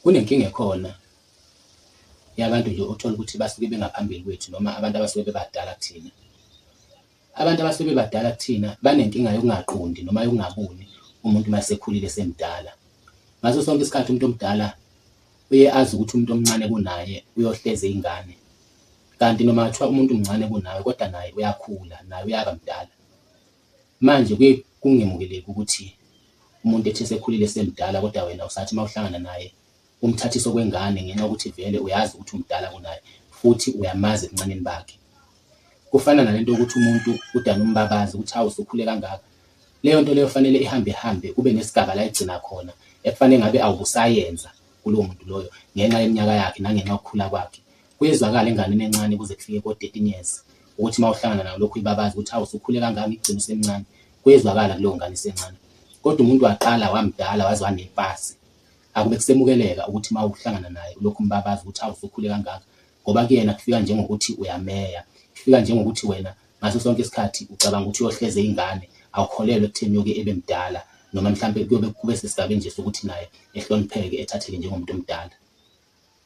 Kunenkinga ekhona yabantu nje othola ukuthi basuke bengaphambili kwethu noma abantu abasuke bebadala kuthina. Abantu abasuke bebadala kuthina banenkinga yokungaqondi noma yokungaboni umuntu uma esekhulile esemdala. Ngaso sonke isikhathi umuntu omdala uye azi ukuthi umuntu omncane kunaye uyohleze ingane. Kanti noma kuthiwa umuntu mncane kunawe kodwa naye uyakhula, naye uyaba mdala. Manje kuye kungemukeleki ukuthi umuntu ethi esekhulile esemdala kodwa wena usathi uma uhlangana naye umthathise okwengane ngenxa yokuthi vele uyazi ukuthi umdala kunaye futhi uyamazi ebuncaneni bakhe. Kufana nalento yokuthi umuntu udane umbabazi ukuthi hawu usukhule kangaka. Leyo nto leyo fanele ihambe ihambe kube nesigaba la igcina khona ekufanele ngabe awubusayenza kulowo muntu loyo ngenxa yeminyaka yakhe nangenxa yokukhula kwakhe. Kuyezwakala enganeni encane kuze kufike ko-13 years ukuthi uma uhlangana nayo lokhu uyibabaza ukuthi hawu usukhule kangaka ngikugcina usemncane. Kuyezwakala kuleyo ngane isencane. Kodwa umuntu waqala wamdala waze wanepasi. Akube kusemukeleka ukuthi uma uhlangana naye ulokhu umbabaza ukuthi hawu usukhule kangaka ngoba kuyena kufika njengokuthi uyameya. Kufika njengokuthi wena ngaso sonke isikhathi ucabanga ukuthi uyohleze ingane awukholelwa ekutheni uyoke ebe mdala noma mhlampe kuyobe kube sesigabeni nje sokuthi naye ehlonipheke ethatheke njengomuntu omdala.